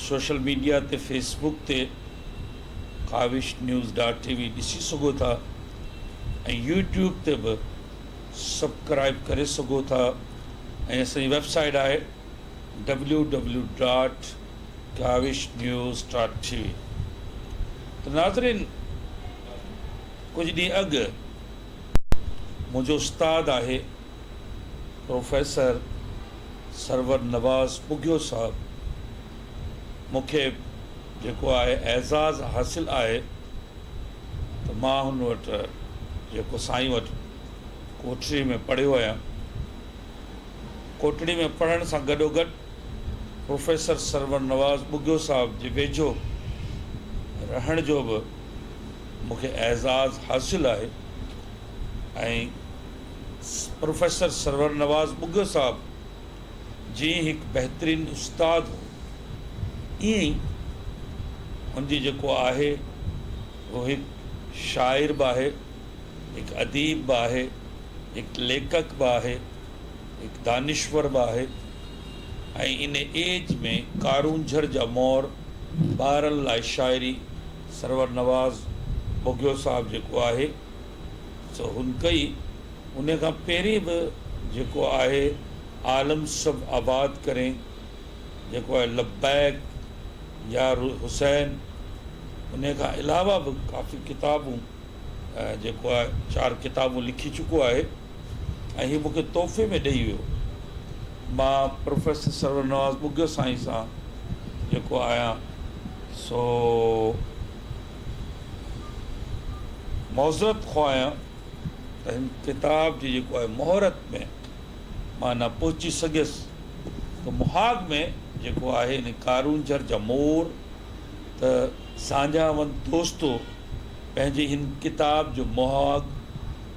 Social media تي Facebook تي Kawish news dot T V ڏسي سگهو ٿا ۽ يوٽيوب تي به سبڪرائب ڪري سگهو ٿا ۽ اسان جي ويب سائيٽ آهي W W dot Kawish news dot T V. ته ناظرين ڪجهه ڏينهن اڳ منهنجو استاد آهي پروفيسر سرور نواز ٻگهيو صاحب مون کي جيڪو آهي اعزاز حاصل آهي ته مان هن وٽ جيڪو سائين وٽ ڪوٽڙي ۾ پڙهيو آهيان. ڪوٽڙي ۾ پڙهڻ سان گڏوگڏ پروفيسر سرور نواز ٻگهيو صاحب جي ويجهو رهڻ جو به مون کي اعزاز حاصل آهي ۽ پروفيسر سرور نواز ٻگهيو صاحب جيئن هڪ بهترين استاد هو ائين ئي هن جي جيڪو آهي هو هڪ شاعر به آهي، هڪ اديب به آهي، هڪ ليکڪ به آهي، هڪ دانشور به آهي ۽ ان ايج ۾ ڪارونجهر جا مور ٻارن لاء شاعري سرور نواز ٻگهيو صاحب جيڪو آهي سو هن ڪئي. ان کان پهرين به جيڪو آهي عالم سڀ آباد ڪرين جيڪو آهي لبيڪ يا حسين ان کان علاوه به ڪافي ڪتابون جيڪو آهي چار ڪتابون لکي چڪو آهي ۽ هي مونکي تحفي ۾ ڏئي ويو. مان پروفيسر سرور نواز ٻگهيو سائين سان جيڪو آهيان سو معذرت خواه آهيان ته هن ڪتاب جي جيڪو آهي مهورت ۾ مان نه پهچي سگهيس ته مهاڳ ۾ جيڪو آهي ان ڪارونجهر جا مور ته ساڃاهوند دوستو پنهنجي هن ڪتاب جو مهاڳ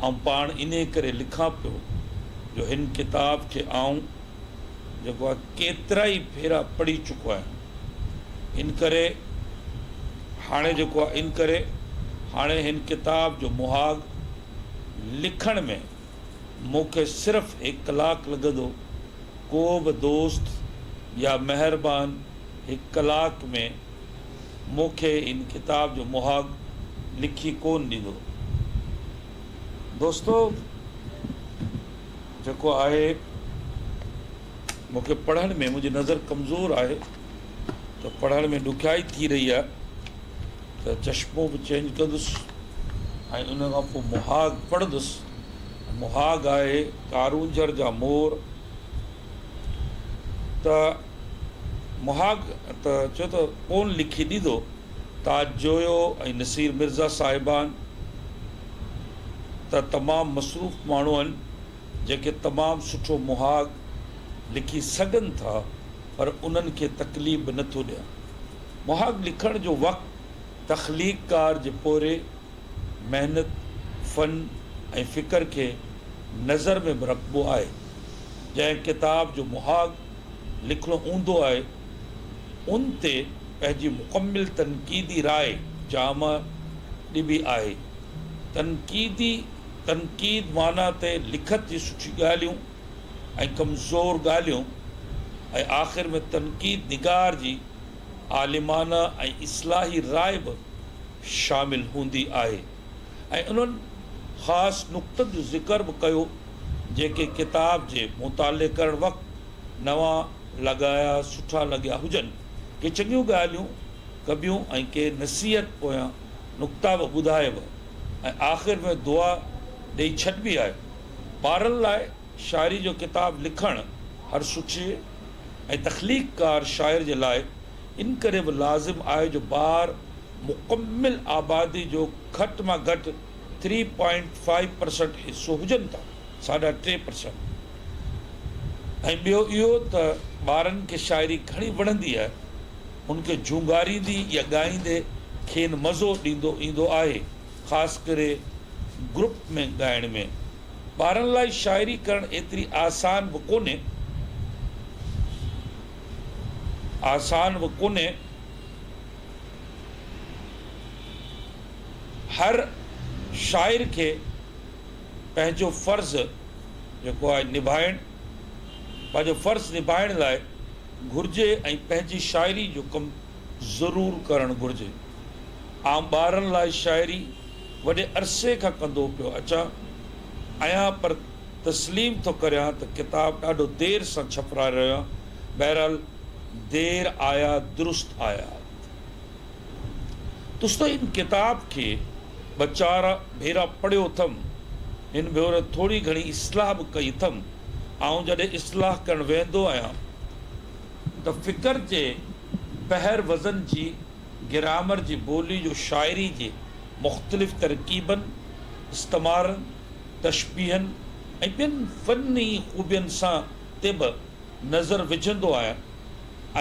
آئون پاڻ انهي ڪري لکان پيو جو هن ڪتاب کي آئون جيڪو آهي ڪيترائي ڀيرا پڙهي چڪو آهيان ان ڪري هاڻي جيڪو آهي ان ڪري هاڻي هن ڪتاب جو مهاڳ لکڻ ۾ مون کي صرف هڪ ڪلاڪ لڳندو ڪو به دوست يا مهربان هڪ ڪلاڪ ۾ مون کي هن ڪتاب جو مهاڳ لکي ڪونه ڏيندو. دوستو جيڪو آهي مون کي پڙهڻ ۾ منهنجي نظر ڪمزور آهي ته پڙهڻ ۾ ڏکيائي ٿي رهي آهي ته چشمو به چينج ڪندس ۽ ان کان پوء مهاڳ پڙهندس. مهاڳ آهي ڪارونجهر جا مور. ته مهاڳ ته چيو ته ڪونه لکي ڏيندو. تاج جويو ۽ نصير مرزا صاحبان ته تمام مصروف ماڻهو آهن، جيڪي تمام سٺو مهاڳ لکي سگهن ٿا، پر انهن کي تڪليف به نٿو ڏيان. مهاڳ لکڻ جو وقت تخليقڪار جي پورهيي، محنت، فن ۽ فڪر کي نظر ۾ به رکبو آهي. جنهن ڪتاب جو مهاڳ لکڻو هوندو آهي، ان تي پنهنجي مڪمل تنقيدي راء جامع ڏبي آهي. تنقيدي تنقيد معنيٰ ته لکت جي سٺي ڳالهيون ۽ ڪمزور ڳالهيون ۽ آخر ۾ تنقيد نگار جي عالمانه ۽ اصلاحي راء به شامل هوندي آهي ۽ انهن خاص نقطن جو ذڪر به ڪيو جيڪي ڪتاب جي مطالعي ڪرڻ وقت نوان لڳايا سٺا لڳيا هجن. ڪي چڱيون ڳالهيون ڪبيون ۽ ڪي نصيحت پويان نقطا به ٻڌائبا ۽ آخر ۾ دعا ڏئي ڇڏبي آهي. ٻارن لاء شاعري جو ڪتاب لکڻ هر سٺي ۽ تخليقڪار شاعر جي لاء ان ڪري به لازم آهي جو ٻار مڪمل آبادي جو گهٽ مان گهٽ ٿري پوائنٽ فائيو پرسنٽ حصو هجن ٿا، ساڍا ٽي پرسنٽ، ۽ ٻيو اهو ته ٻارن کي شاعري گهڻي وڻندي آهي، ان کي جهونگاريندي يا ڳائيندي کين مزو ڏيندو ايندو آهي، خاص ڪري گروپ ۾ ڳائڻ ۾. ٻارن لاء شاعري ڪرڻ ايتري آسان به ڪونهي. آسان به ڪونهي. هر شاعر کي پنهنجو فرض جيڪو آهي نڀائڻ پنهنجو فرض نڀائڻ لاء گهرجي ۽ پنهنجي شاعري جو ڪم ضرور ڪرڻ گهرجي. آئون ٻارن لاء شاعري وڏي عرصي کان ڪندو پيو اچان آهيان پر تسليم ٿو ڪريان ته ڪتاب ڏاڍو دير سان ڇپرائي رهيو آهيان. بهرحال دير آيا درست آيا. دوستو هن ڪتاب کي ٻه چار ڀيرا پڙهيو اٿم. هن ڀيري ٿوري گهڻي اصلاح به ڪئي اٿم. آئون جڏهن اصلاح ڪرڻ ويهندو آهيان ته فڪر جي بحر وزن جي، گرامر جي ٻولي جو شاعري جي مختلف ترڪيبن، استعمارن، تشبيهن ۽ ٻين فني خوبين سان تي به نظر وجهندو آهيان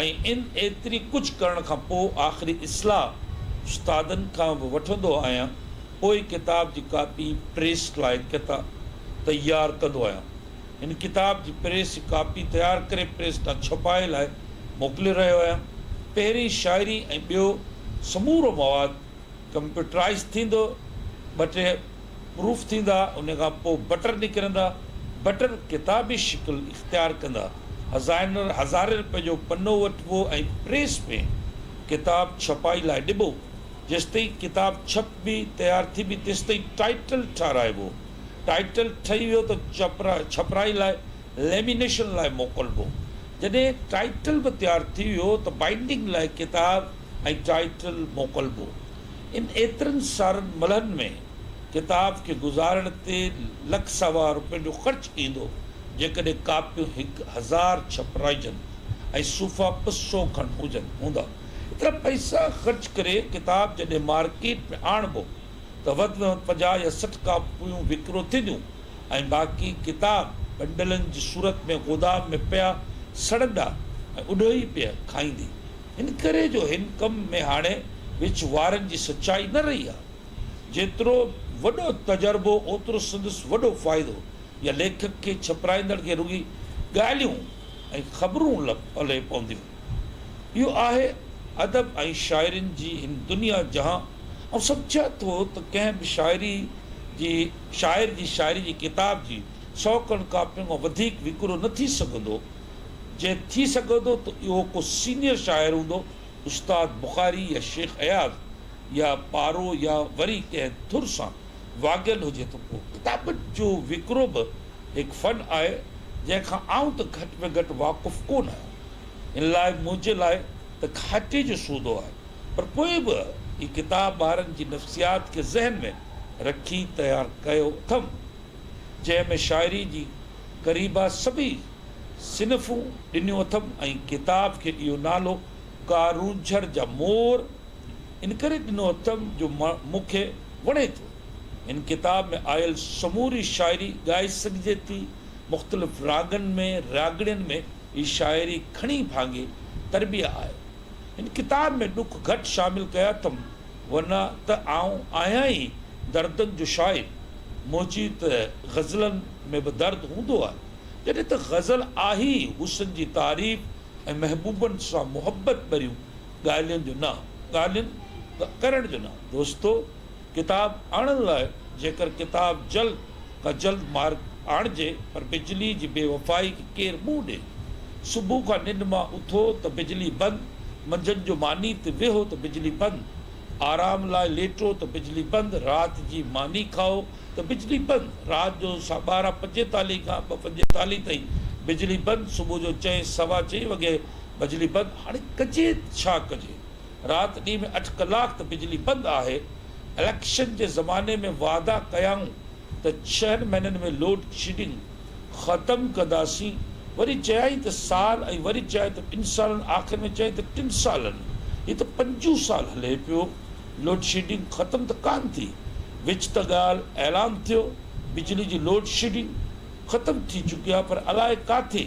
۽ ان ايتري ڪجهه ڪرڻ کان پوء آخري اصلاح استادن کان به وٺندو آهيان پوء ڪتاب جي ڪاپي پريس لاء تيار ڪندو آهيان. هن ڪتاب جي پريس جي ڪاپي تيار ڪري پريس ڏانهن ڇپائي لاء موڪلي رهيو آهيان. پهرين شاعري ۽ ٻيو سمورو مواد ڪمپيوٽرائيز ٿيندو، ٻه ٽي پروف ٿيندا، ان کان پوء بٽر نڪرندا، بٽر ڪتابي شڪل اختيار ڪندا، هزارين رپين جو پنو وٺبو ۽ پريس ۾ ڪتاب ڇپائي لاء ڏبو. جيستائين ڪتاب ڇپبي، تيار ٿيبي، تيستائين ٽائيٽل ٺهرائبو. ٽائيٽل ٺهي ويو ته ڇپرائي لاء ليمينيشن لاء موڪلبو. جڏهن ٽائيٽل به تيار ٿي ويو ته بائينڊنگ لاء ڪتاب ۽ ٽائيٽل موڪلبو. ان ايترن سارن ملهن ۾ ڪتاب کي گذارڻ تي لک سوا روپين جو خرچ ايندو، جيڪڏهن ڪاپيون 1000 ڇپرائجن ۽ صفحا 500 کن هجن هوندا. ايترا پئسا خرچ ڪري ڪتاب جڏهن مارڪيٽ ۾ آڻبو ته وڌ ۾ وڌ 50 يا 60 ڪاپيون وڪرو ٿينديون ۽ باقي ڪتاب بنڊلن جي صورت ۾ گودام ۾ پيا سڙندا ۽ اڏوهي پيا کائيندي. ان ڪري جو هن ڪم ۾ هاڻي وچ وارن جي سچائي نه رهي آهي. جيترو وڏو تجربو اوترو سندس وڏو فائدو يا ليکڪ کي ڇپرائيندڙ کي رڳي ڳالهيون ۽ خبرون پلئه پونديون. اهو آهي ادب ۽ شاعرين جي هن دنيا جهان. آئون سمجهان ٿو ته ڪنهن به شاعري جي شاعر جي شاعري جي ڪتاب جي سئو کن ڪاپين کان وڌيڪ وڪرو نه ٿي سگهندو. جي ٿي سگهندو ته اهو ڪو سينيئر شاعر هوندو، استاد بخاري يا شيخ اياز يا پارو يا وري ڪنهن ٿر سان واڳيل هجي ته پوء. ڪتابن جو وڪرو به هڪ فن آهي، جنهن کان آئون ته گهٽ ۾ گهٽ واقف ڪونه آهيان. ان لاء منهنجي لاء ته گهاٽي جو سودو آهي. پر پوء به هي ڪتاب ٻارن جي نفسيات کي ذهن ۾ رکي تيار ڪيو اٿم، جنهن ۾ شاعري جي قريبا سڀئي صنفون ڏنيون اٿم ۽ ڪتاب کي اهو نالو ڪارونجهر جا مور ان ڪري ڏنو اٿم جو مون کي وڻي ٿو. هن ڪتاب ۾ آيل سموري شاعري ڳائي سگهجي ٿي، مختلف راڳن ۾ راڳڻين ۾ هي شاعري کڻي ڀاڱي تربيع آهي. هن ڪتاب ۾ ڏک گهٽ شامل ڪيا اٿم، ورنه ته آئون آهيان ئي دردن جو شاعر. منهنجي ته غزلن ۾ به درد هوندو آهي. جڏهن ته غزل آهي ئي حسن جي تعريف ۽ محبوبن سان محبت ڀريون ڳالهين جو نه، ڳالهين ڪرڻ جو نه. دوستو! ڪتاب آڻڻ لاء جيڪر ڪتاب جلد کان جلد مارڪ آڻجي پر بجلي جي بي وفائي کي ڪير منهن ڏي. صبح کان ننڊ مان اٿو ته بجلي بند، منجهند جو ماني تي ويهو ته بجلي بند، آرام لاء ليٽو ته بجلي بند، رات جي ماني کائو ته بجلي بند، رات جو 12:45 کان 2:45 تائين بجلي بند، صبح جو چئين سوا چئين وڳي بجلي بند، هاڻي ڪجي ڇا ڪجي؟ رات ڏينهن ۾ اٺ ڪلاڪ ته بجلي بند آهي، اليڪشن جي زماني ۾ وعدا ڪيائون ته ڇهن مهينن ۾ لوڊ شيڊنگ ختم ڪنداسين، وري چيائين ته سال ۽ وري چيائين ته ٻن سالن آخر ۾ چيائين ته ٽن سالن، هي ته پنجون سال هلي پيو، لوڊ شيڊنگ ختم ته ڪانه ٿي، وچ ته ڳالهه اعلان ٿيو بجلي جي لوڊ شيڊنگ ختم ٿي چڪي آهي پر الائي ڪاٿي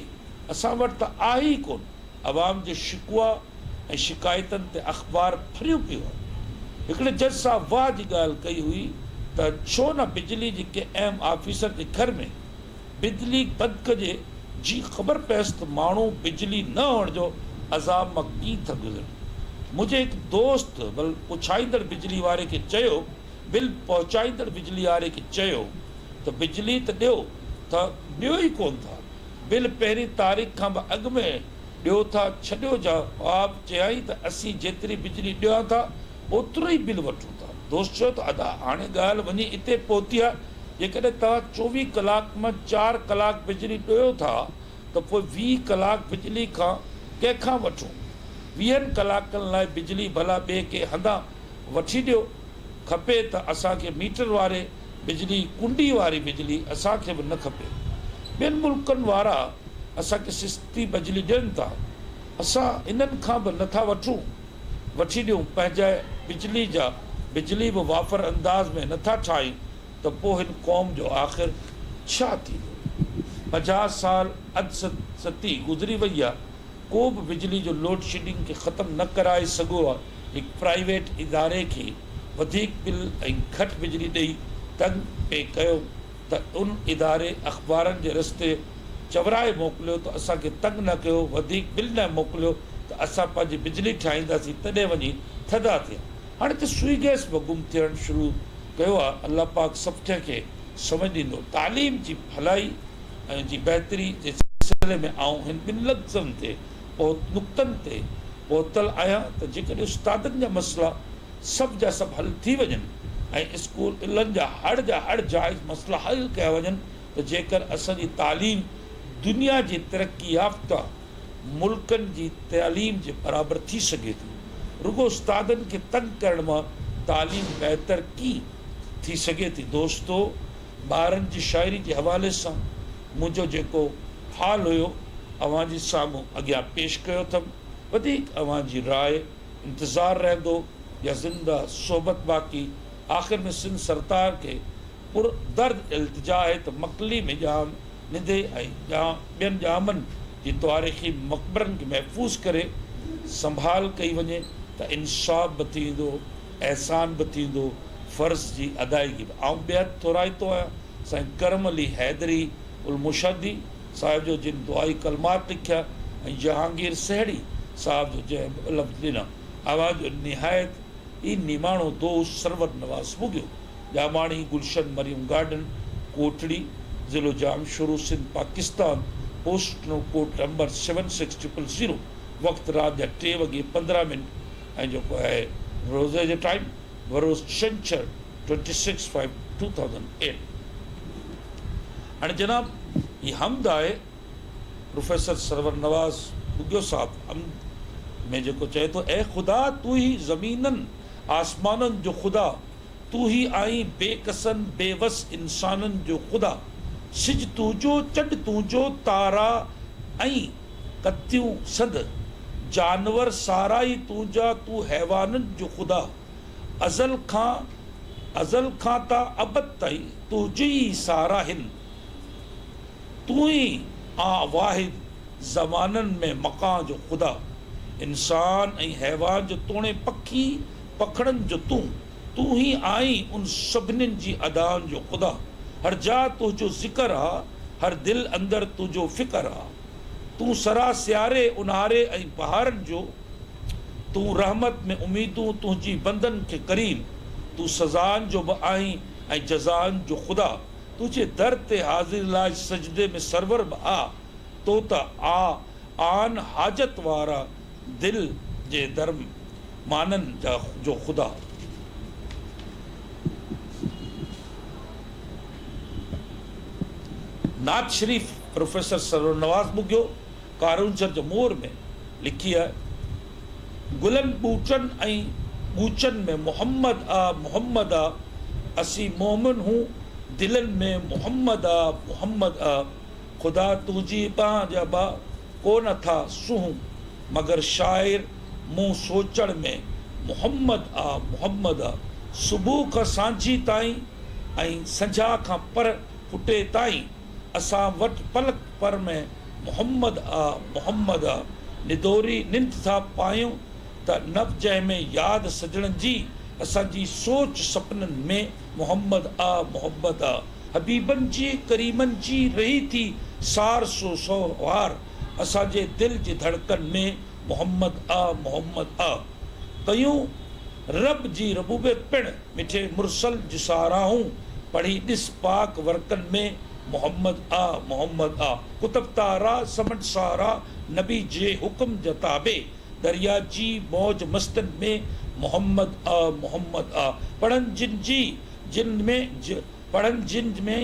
اسان وٽ ته آهي ئي ڪونه، عوام جي شڪوه ۽ شڪايتن تي اخبار ڦريون پيون آهن. هڪڙي جج صاحب واهه جي ڳالهه ڪئي هئي ته ڇو نه بجلي جي ڪنهن اهم آفيسر جي گهر ۾ بجلي بند ڪجي جي خبر پئيس ته ماڻهو بجلي نه هئڻ جو عذاب مان ڪيئن ٿا گذرن. منهنجي هڪ دوست بل پڇائيندڙ بجلي واري کي چيو بل پهچائيندڙ بجلي واري کي چيو ته بجلي ته ڏيو ٿا ڏيو ئي ڪونه ٿا. بل پهرين تاريخ کان به اڳ ۾ ڏيو ٿا ڇڏيو جواب چيائين ته اسين جيتري بجلي ڏيون ٿا اوترو ئي بل وٺون ٿا. دوست چيو ته ادا هاڻي ڳالهه وڃي اتي پهتي آهي جيڪڏهن توهان 24 ڪلاڪ مان چار ڪلاڪ بجلي ڏيو ٿا ته پوء 20 ڪلاڪ بجلي کان ڪنهن کان وٺون؟ ويهن ڪلاڪن لاء بجلي ڀلا ٻئي ڪنهن هنڌان وٺي ڏيو. کپي ته اسان کي ميٽر واري بجلي ڪنڊي واري بجلي اسان کي به نه کپي. ٻين ملڪن وارا اسان کي سستي بجلي ڏين ٿا اسان انهن کان به نه ٿا وٺون. وٺي ڏيون پنهنجا بجلي جا بجلي به وافر انداز ۾ نه ٿا ٺاهين ته پوء هن قوم جو آخر ڇا ٿيندو؟ 50 سال اڌ ستي گذري وئي آ ڪو به بجلي جو لوڊ شيڊنگ کي ختم نه ڪرائي سگهيو آ هڪ پرائيويٽ اداري کي وڌيڪ بل ۽ گهٽ بجلي ڏئي تنگ پئي ڪيو ته ان اداري اخبارن جي رستي چورائي موڪليو ته اسان کي تنگ نه ڪيو، وڌيڪ بل نه موڪليو ته اسان پنهنجي بجلي ٺاهينداسين تڏهن وڃي ٿڌا ٿيا. هاڻي ته سوئي گئس به گم ٿيڻ شروع ڪيو آهي، الله پاڪ سڀ ڪنهن کي سمجهه ڏيندو. تعليم جي ڀلائي ۽ جي بهتري جي سلسلي ۾ آئون هن ٻن لفظن تي نقطن تي پهتل آهيان ته جيڪڏهن استادن جا مسئلا سڀ جا سڀ حل ٿي وڃن ۽ اسڪولن جا هڙ جا هڙ جائز مسئلا حل ڪيا وڃن ته جيڪر اسان جي تعليم دنيا جي ترقي يافته ملڪن جي تعليم جي برابر ٿي سگهي ٿي. رڳو استادن کي تنگ ڪرڻ مان تعليم بهتر ڪيئن ٿي سگهي ٿي. دوستو ٻارن جي شاعري جي حوالي سان منهنجو جيڪو حال هيو اوهان جي سامهون اڳيان پيش ڪيو اٿم. وڌيڪ اوهان جي راء انتظار رهندو يا زنده صحبت باقي. آخر ۾ سنڌ سرتار کي پر درد التجا آهي ته مڪلي ۾ ڄام نندي ۽ ٻين ڄامن جي تواريخي مقبرن کي محفوظ ڪري سنڀال ڪئي وڃي ته انصاف به ٿيندو، احسان به ٿيندو، فرض جي ادائگي به. آئون بيحد ٿورائتو آهيان سائين ڪرم علي حيدري المشهدي صاحب جو جن دعائي ڪلمات لکيا ۽ جهانگير سهڙي صاحب جو جنهن ٻه لفظ ڏنا. اوهان جو نهايت ئي نماڻو دوست سرور نواز ٻگهيو. ڄاماڻي، گلشن مريم گارڊن، ڪوٽڙي، ضلعو Jamshoro, Sindh, Pakistan, post code number seven six triple zero, وقت رات جا ٽي وڳي 15 منٽ ۽ جيڪو آهي روزي جو ٽائيم بروز ڇنڇر twenty six five two thousand eight. هاڻي جناب هي حمد آهي پروفيسر سرور نواز ٻگهيو صاحب حمد ۾ جيڪو چئي ٿو اي خدا تون ئي زمينن آسمانن جو خدا تون ئي آهين بي ڪسن بي وس انسانن جو خدا سج تنهنجو چنڊ تنهنجو تارا ۽ ڪتيون سڌ جانور سارا ئي تنهنجا تون حيوانن جو خدا ازل کان ازل کان تا ابد تائين تنهنجي ئي ساراهن تون ئي آن واحد زمانن ۾ مڪان جو خدا انسان ۽ حيوان جو توڻي پکي پکڙن جو تون، تون ئي آهين ان سڀنين جي ادائن جو خدا. هر جاء تنهنجو ذڪر آ، هر دل اندر تنهنجو فڪر آ. تون سرا سياري، اونهاري ۽ بهارن جو، تون رحمت ۾ اميدون تنهنجي بندن کي ڪريم. تون سزائن جو به آهين ۽ جزائن جو خدا. تنهنجي در تي حاضري لاء سجدي ۾ سرور به آ. تو ته آ آن حاجت وارا دل جي در مانن جا جو خدا. نعت شريف پروفيسر سرور نواز ٻگهيو ڪارونجهر جو مور ۾ لکي آهي. گلن ٻوٽن ۽ ڳوچن ۾ محمد آ محمد آ اسين مومن هون دلن ۾ محمد آ محمد آ خدا تنهنجي ٻانهن جا ٻا ڪو نه ٿا سونهون مگر شاعر مون سوچڻ ۾ محمد آ محمد آ صبح کان سانجهي تائين ۽ سنجها کان پر ڦٽي تائين اسان وٽ پلڪ پر ۾ محمد آ محمد آ ندوري ننڊ ٿا پايون ته نه جنهن ۾ ياد سڄڻن جي اسان جي سوچ سپنن ۾ محمد آ محمد آ حبيبن جي ڪريمن جي رهي ٿي سار سو سو وار اسان جي دل جي ڌڙڪن ۾ محمد آ محمد آ ڪيون رب جي ربوبيت پڻ مٺي مرسل جي ساراهون پڙهي ڏس پاڪ ورقن ۾ محمد آ محمد آ. قطب تارا سمنڊ سارا نبي جي حڪم جا تابع دريا جي موج مستن ۾ محمد آ محمد آ. پڙهن جن جي جن ۾ پڙهن جن ۾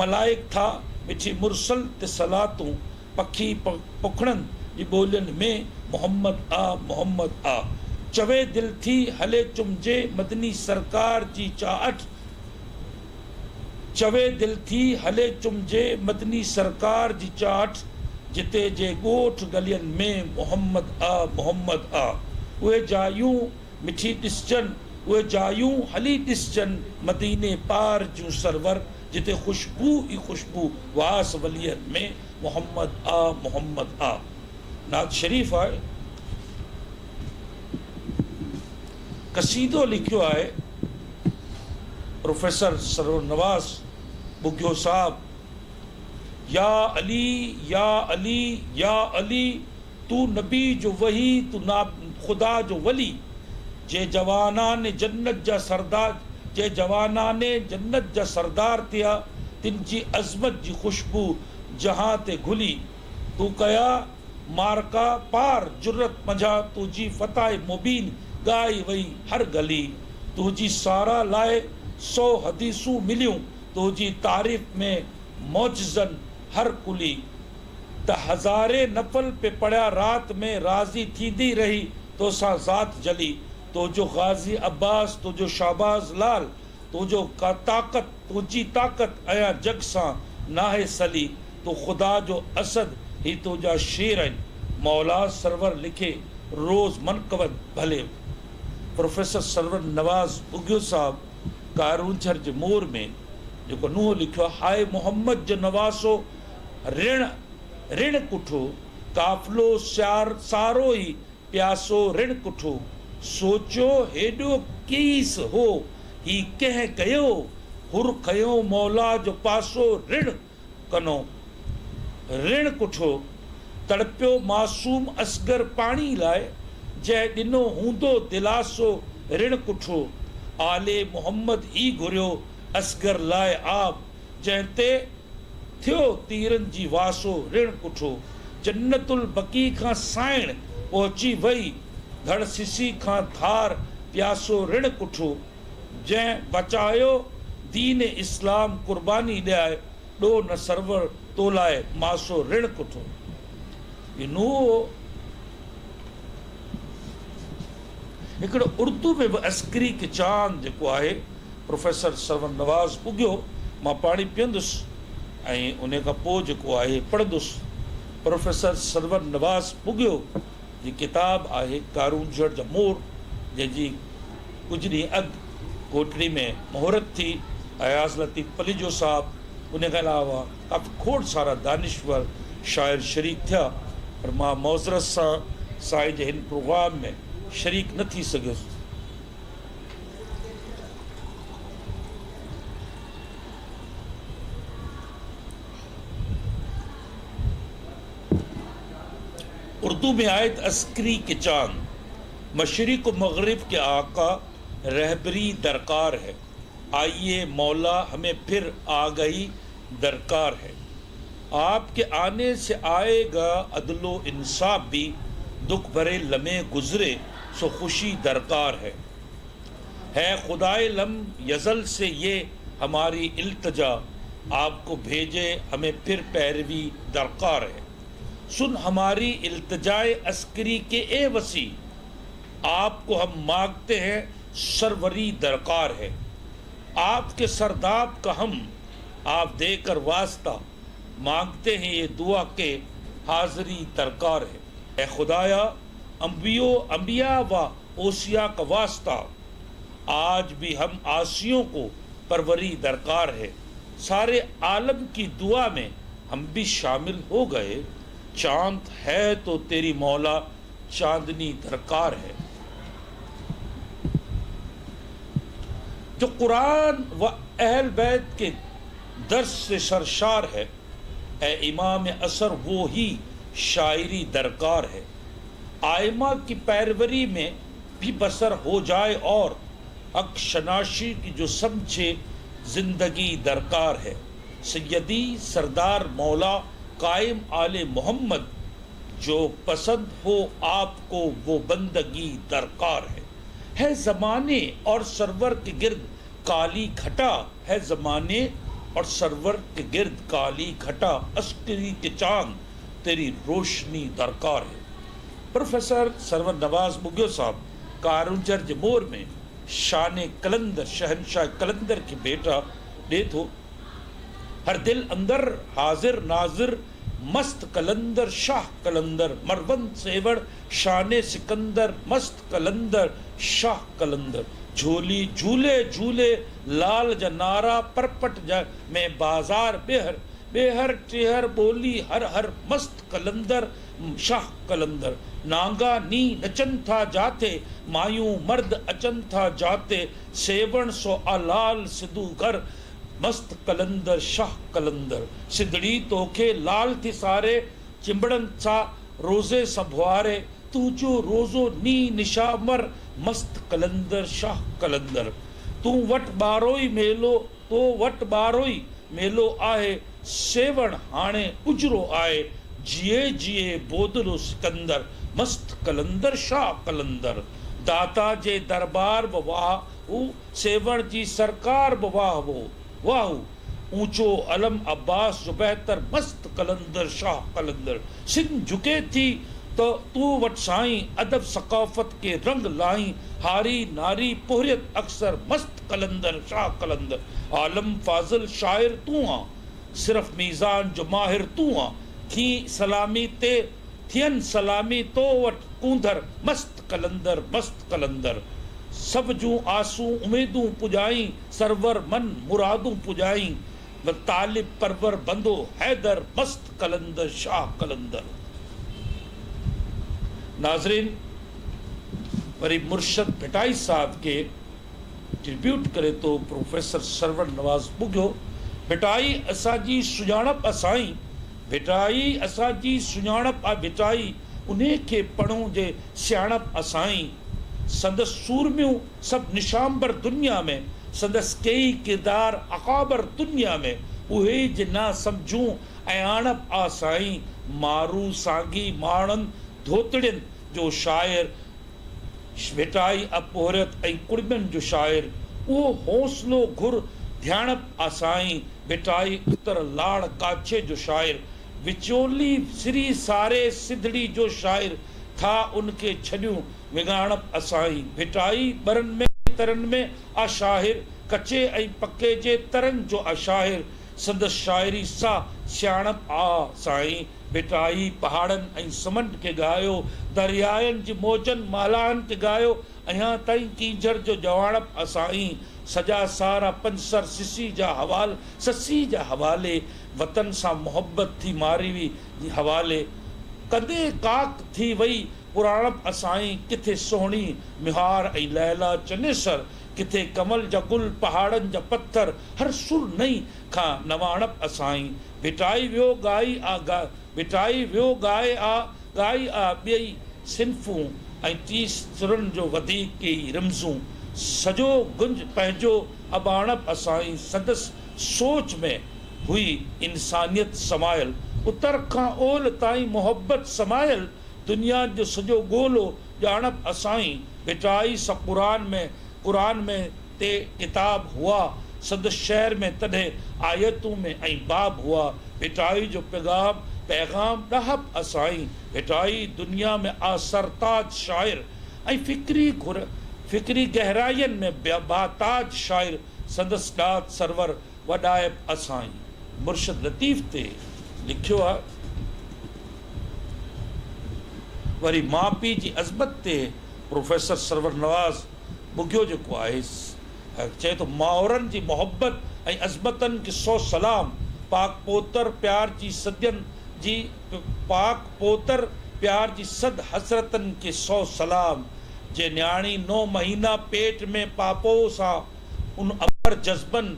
ملائڪ ٿا مٺي مرسل تي صلاتون پکي پکڻن جي ٻولين ۾ محمد آ محمد آ. چوي دل ٿي هلي چمجي مدني سرڪار جي چاهٽ چوي دل ٿي هلي چمجي مدني سرڪار جي چاهٽ جتي جي ڳوٺ ڳلين ۾ محمد آ محمد آ. اهي جايون مٺي ڏسجن اهي جايون هلي ڏسجن مديني پار جون سرور جتي خوشبو ئي خوشبو واس ولين ۾ محمد آ محمد آ. نعت شريف آهي. قصيدو لکيو آهي پروفيسر سرور نواز ٻگهيو صاحب يا علي يا علي يا علي تون نبي جو وحي تون خدا جو ولي جي جوانان جنت جا سردار جي جوانان جنت جا سردار ٿيا تن جي عظمت جي خوشبو جهان تي گهلي تون ڪيا معرڪا پار جرئت منجهان تنهنجي فتح مبين ڳائي وئي هر گلي تنهنجي ساراهه لاء سو حديثون مليون تنهنجي تعريف ۾ معجزن هر ڪلي ته هزارين نفل پي پڙهيا رات ۾ راضي ٿيندي رهي توسان ذات جلي تنهنجو غازي عباس تنهنجو شهباز لال تنهنجو ڪا طاقت تنهنجي طاقت عيان جڳ سان ناهي سلي تون خدا جو اسد هي تنهنجا شعر آهن مولا سرور لکي روز منقبت ڀلي پروفيسر سرور نواز ٻگهيو صاحب ڪارونجهر جي مور ۾ جيڪو نوحو لکيو آهي هاء محمد جو نواسو رڻ رڻ ڪٺو، قافلو سيار سارو ئي پياسو رڻ ڪٺو، سوچيو هيڏو ڪيس هو هي ڪنهن ڪيو، حر کنيو مولا جو پاسو رڻ ڪنو رڻ ڪٺو، تڙپيو معصوم اصغر پاڻي لاء، جنهن ڏنو هوندو دلاسو رڻ ڪٺو، آل محمد ئي گهريو اصغر لاء آب، جنهن تي ٿيو تيرن جي واسو رڻ ڪٺو. جنت البقيع کان سائڻ پهچي وئي، ڌڙ سسي کان ڌار پياسو رڻ ڪٺو. جنهن بچايو دين اسلام قرباني ڏيائي، ڏوهه نه سرور تو لاء ماسو رڻ ڪٺو. هي نوح هڪڙو اردو ۾ به عسڪري ڪي چاند جيڪو آهي پروفيسر سرور نواز ٻگهيو مان پاڻي پيئندس ۽ انهي کان پوء جيڪو آهي پڙهندس. پروفيسر سرور نواز ٻگهيو جي ڪتاب آهي ڪارونجهر جا مور جنهن جي ڪجهه ڏينهن اڳ ڪوٽڙي ۾ مهورت ٿي. اياز لطيف پليجو صاحب انهي کان علاوه ڪافي کوڙ سارا دانشور شاعر شريڪ ٿيا پر مان معذرت سان سائين جي هن پروگرام ۾ شريڪ نه ٿي سگهيس. اردو ۾ آهي ته عسڪري ڪي چاند، مشرق و مغرب ڪي آقا رهبري درڪار هي، آئيي مولا همين پھر آگهي درڪار هي. آپ ڪي آني سي آئي گا عدل و انصاف ڀي، دک ڀري لمحي گذري سو خوشي درڪار هي. هي خدائي لم يزل سي يه هماري التجا، آپ ڪو ڀيجي همين پھر پيروي درڪار هي. سن هماري التجائي عسڪري ڪي اي وسيع، آپ ڪو هم مانگتي هين سروري درڪار هي. آپ ڪي سرداب ڪا هم آپ the ڪر واسطه، مانگتي هين يه دعا ڪي حاضري درڪار هي. اي خدايا انبيو انبياء و اوصياء ڪا واسطه، آج ڀي هم عاصيون ڪو پروري درڪار هي. ساري عالم ڪي دعا مين هم ڀي شامل هو گئي، چاند هي تو تيري مولا چاندني درڪار هي. جو قرآن و اهل بيت ڪي درس سي سرشار هي، اي امام عصر وو هي شاعري درڪار هي. آئمه ڪي پيروري مين ڀي بسر هو جائي اور حق شناشي ڪي جو سمجهي زندگي درڪار هي. سيدي سردار مولا قائم آل محمد جو پسند هو آپ ڪو وو بندگي درڪار هي. هي زماني اور سرور ڪي گرد ڪالي گهٽا هي زماني اور سرور ڪي گرد ڪالي گهٽا عسڪري ڪي چاند تيري روشني درڪار هي. پروفيسر سرور نواز ٻگهيو صاحب ڪارونجهر جي مور ۾ شان قلندر شهنشاهه قلندر کي ڀيٽا ڏئي ٿو. هر دل اندر حاضر ناظر مست قلندر شاهه قلندر مروند سيوهڻ شان سڪندر مست قلندر شاهه قلندر جهولي جهولي جهولي لال جا نعرا پرپٽ جا ۾ بازار ٻيهر ٻيهر ٽيهر ٻولي هر هر مست قلندر شاهه قلندر نانگا ني نچن ٿا جاٿي مايون مرد اچن ٿا جاتي سيوهڻ سو آ لال سڌو گهر مست قلندر شاهه قلندر سنڌڙي توکي لال ٿي ساري چنبڙن ٿا روزي سنڀواري تنهنجو روزو ني نشانور مست قلندر شاهه قلندر تون وٽ ٻاروئي ميلو تو وٽ ٻاروئي ميلو آهي سيوهڻ هاڻي اجرو آهي جيئي جيئي بودلو سڪندر مست قلندر شاهه قلندر داتا جي دربار به واهه هو سيوهڻ جي سرڪار به واهه وو واهه هو اوچو علم عباس جو بهتر مست قلندر شاهه قلندر سنڌ جهڪي ٿي ته تو وٽ سائين ادب ثقافت ڪي رنگ لائين هاري ناري پورهيت اڪثر مست قلندر شاهه قلندر عالم فاضل شاعر تون آن صرف ميزان جو ماهر تون آن ٿين سلامي تي ٿين سلامي تو وٽ ڪونڌر مست قلندر مست قلندر سڀ جون آسون اميدون پڄائين سرور من مرادون پڄائين طالب پرور بندو حيدر مست قلندر شاهه قلندر. ناظرين وري مرشد ڀٽائي صاحب کي ٽربيوٽ ڪري ٿو پروفيسر سرور نواز ٻگهيو ڀٽائي اسان جي سڃاڻپ آ سائين ڀٽائي اسان جي سڃاڻپ آ ڀٽائي انهي کي پڙهون جي سياڻپ آ سائين سندس سورميون سڀ نشانبر دنيا ۾ سندس ڪيئي ڪردار اڪابر دنيا ۾ اهي جي نه سمجهون اياڻپ آ سائين مارو سانگي ماڻهن ڌوتڙين جو شاعر ڀٽائي اپورهيت ۽ ڪڙمين جو شاعر، اهو حوصلو گهر ڌياڻپ آ سائين، ڀٽائي اتر لاڙ ڪاڇي جو شاعر، وچولي سري ساري سنڌڙي جو شاعر، ٿا ان کي ڇڏيون وڳاڻپ آ سائين، ڀٽائي ٻرن ۾ ترن ۾ آ شاعر، ڪچي ۽ پڪي جي ترن جو آ شاعر، سندس شاعري سا سياڻپ آ سائين. ڀٽائي پهاڙن ۽ سمنڊ کي ڳايو، دريائن جي موجن مالاحن کي ڳايو، اڃان تائين ڪينجهر جو ڄواڻپ آ سائين، سڄا سارا پنسر سسي جا حوال سسي جا حوالي، وطن سان محبت ٿي ماروي جي حوالي، ڪندي ڪاڪ ٿي وئي پراڻپ آ سائين، ڪٿي سهڻي ميهار ۽ ليلا چنيسر، ڪٿي ڪنول جا گل پهاڙن جا پٿر، هر سر نئين کان نواڻپ آ سائين. ڀٽائي ويو ڳائي آ ڀٽائي ويو ڳائي آ ڳائي آ ٻئي صنفون ۽ ٽي سرن جو وڌيڪ ڪيئي رمزون سڄو گنج پنهنجو اباڻپ آ سائين سندس سوچ ۾ هئي انسانيت سمايل اتر کان اولھ تائين محبت سمايل دنيا جو سڄو ڳولو ڄاڻپ آ سائين ڀٽائي سان قرآن ۾ قرآن ۾ تي ڪتاب هئا، سندس شعر ۾ تڏهن آيتون ۾ ۽ باب هئا، ڀٽائي جو پيغام پيغام ڏاهپ آ سائين، ڀٽائي دنيا ۾ آ سرتاج شاعر ۽ فڪري گهر فڪري گهراين ۾ باتاج شاعر، سندس ڏات سرور وڏائپ آ سائين. مرشد لطيف تي لکيو آ. وري ماء پيء جي عظمت تي پروفيسر سرور نواز ٻگهيو جيڪو آهي چئي ٿو مائرن جي محبت ۽ عظمتن کي سو سلام پاڪ پوتر پيار جي صدين جي پاڪ پوتر پيار جي صد حسرتن کي سو سلام جي نياڻي نو مهينا پيٽ ۾ پاپوء سان ان امر جذبن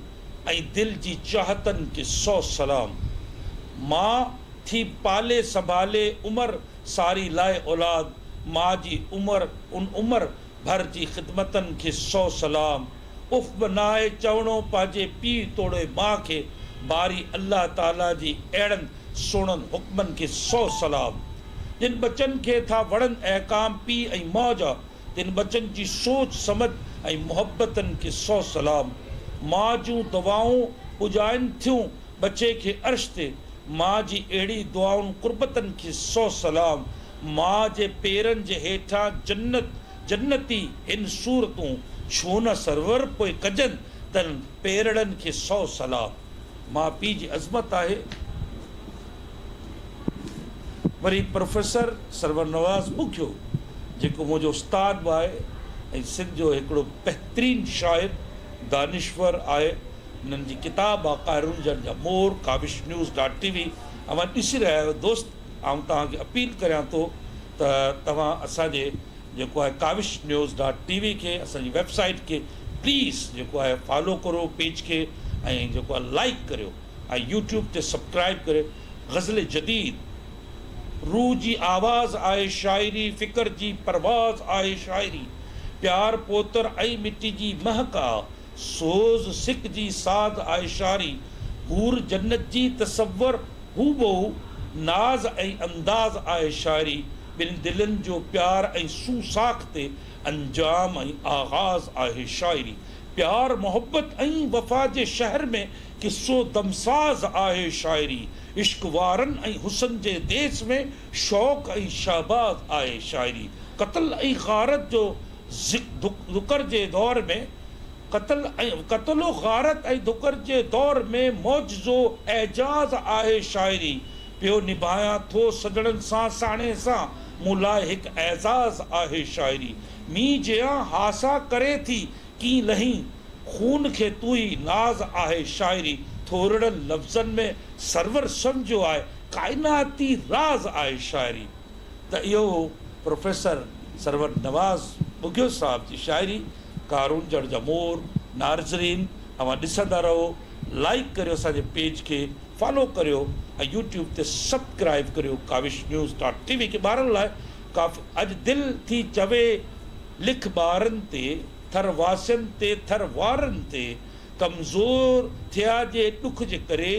۽ دل جي چاهتن کي سو سلام ماء ٿي پالي سنڀالي عمر ساري لاء اولاد ماء جي عمر ان عمر ڀر جي خدمتن کي سو سلام. اف به ناهي چوڻو پنهنجي پيء توڙي ماء کي. باري الله تعاليٰ جي اهڙن سهڻن حڪمن کي سو سلام. جن ٻچن کي ٿا وڻن احڪام پيء ۽ ماء جا، تن ٻچن جي سوچ سمجهه ۽ محبتن کي سو سلام. ماء جون دعائون پڄائن ٿيون ٻچي کي عرش تي، ماء جي اهڙي دعائن قربتن کي سو سلام. ماء جي پيرن جي هيٺان جنت جنتي هن صورتون، ڇو نه سرور پوء ڪجن تن پيرڙن کي سو سلام. ماء پيء جي عظمت آهي. وري پروفيسر سرور نواز ٻگهيو جيڪو منهنجو استاد به آهي ۽ سنڌ جو هڪڙو بهترين شاعر، دانشور آهي. هنن جي ڪتاب آ ڪارونجهر جا مور، Kawish news dot T V اوهان ڏسي رهيا آهيو دوست آئون توهان کي اپيل ڪريان ٿو ته توهان اسان جي جيڪو آهي Kawish news dot T V کي اسان جي ويب سائيٽ کي پليز جيڪو آهي فالو ڪرو پيج کي ۽ جيڪو آهي لائيڪ ڪريو ۽ يوٽيوب تي سبڪرائيب ڪريو غزل جديد روح جي آواز آهي شاعري فڪر جي پرواز آهي شاعري پيار پوتر ۽ مٽي جي مهڪ آ سوز سڪ جي ساز آهي شاعري حور جنت جي تصور هوبهو ناز ۽ انداز آهي شاعري ٻن دلين جو پيار ۽ سون ساک تي انجام ۽ آغاز آهي شاعري پيار محبت ۽ وفا جي شهر ۾ قصو دمساز آهي شاعري عشق وارن ۽ حسن جي ديس ۾ شوق ۽ شهباز آهي شاعري قتل ۽ غارت جو ذڪر جي دور ۾ قتل ۽ قتل و غارت ۽ ڌڪر جي دور ۾ معجزو اعجاز آهي شاعري پيو نڀايان ٿو سڄڻن سان ساڻيهه سان مون لاء هڪ اعزاز آهي شاعري مينهن جيان هاسا ڪري ٿي ڪين لهين خون کي تون ئي ناز آهي شاعري ٿورڙن لفظن ۾ سرور سمجهيو آهي ڪائناتي راز آهي شاعري. ته اهو هو پروفيسر سرور نواز ٻگهيو صاحب جي شاعري ڪارونجهر جا مور نارزرين اوهان ڏسندا رهو لائيڪ ڪريو اسان جي پيج کي فالو ڪريو ۽ يوٽيوب تي سبڪرائيب ڪريو Kawish news dot T V کي ٻارن لاء ڪافي اڄ دل ٿي چوي لک ٻارن تي ٿر واسين تي ٿر وارن تي ڪمزور ٿيا جي ڏک جي ڪري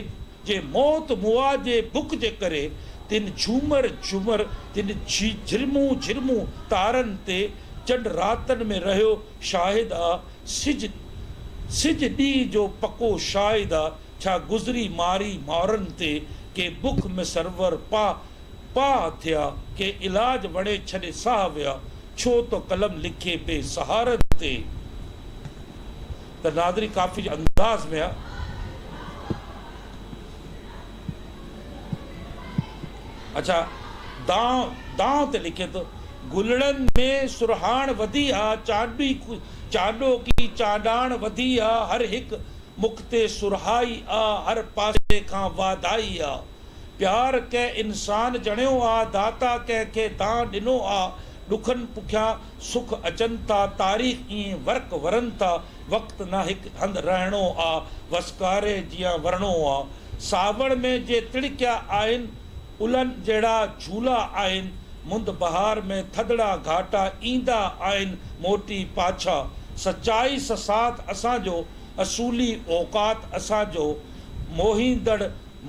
جي موت مئا جي بک جي ڪري، تن جهومر جهومر، تن جهرمون جهرمون تارن تي، چنڊ راتن ۾ رهيو شاهد آ، سج سج ڏينهن جو پڪو شاهد آ، ڇا گذري ماري مارن تي، ڪي بک ۾ سرور پاهه پاهه ٿيا، ڪي علاج وڻي ڇڏي ساهه ويا، ڇو ٿو قلم لکي بي سهارن تي. ته نادري ڪافي جي انداز ۾ آ. اڇا دانء دانء تي لکي ٿو. گلڙن ۾ سرهاڻ وڌي آ، چانڊوي چانڊوڪي چانڊاڻ وڌي آ، هر هڪ مک تي سرهائي آ، هر پاسي کان واڌائي آ. پيار ڪنهن انسان ڄڻيو آ، داتا ڪنهن کي دانء ڏنو آ، ڏکن پٺيان سک اچن ٿا، تاريخ ائين ورق ورن ٿا، وقت نه هڪ هنڌ رهڻو آ، وسڪاري جيان ورڻو آ. سانوڻ ۾ جي تڙڪيا آهن، الن جهڙا جهولا آهن، مند بهار ۾ ٿڌڙا گهاٽا ايندا آهن موٽي پاڇا. سچائي سان ساٿ اسان جو، اصولي اوقات اسان جو، موهيندڙ